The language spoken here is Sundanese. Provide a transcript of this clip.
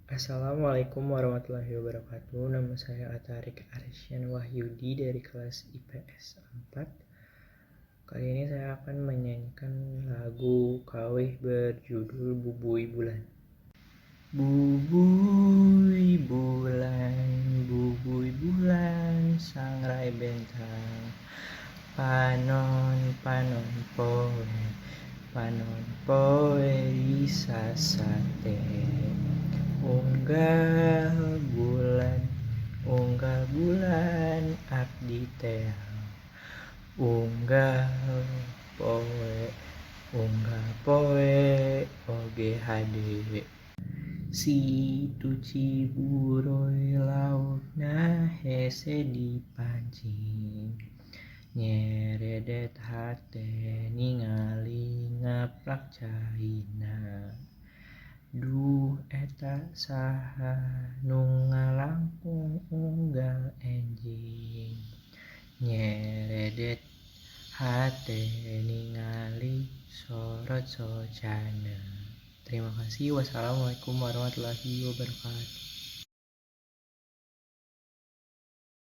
Assalamualaikum warahmatullahi wabarakatuh. Nama saya Atarik Arsyan Wahyudi dari kelas IPS 4. Kali ini saya akan menyanyikan lagu kawih berjudul Bubuy Bulan. Bubuy bulan, sangrai bentang. Panon panon poe, panon poe disasate. Unggal bulan abdi teh. Unggal poe oge hade. Situ Ciburuy lautna hese dipancing. Nyeredet hate ningali ngaplak caina. Duh eta saha nu ngalangkung unggal enjing. Nyeredet hate ningali sorot socana. Terima kasih. Wassalamualaikum warahmatullahi wabarakatuh.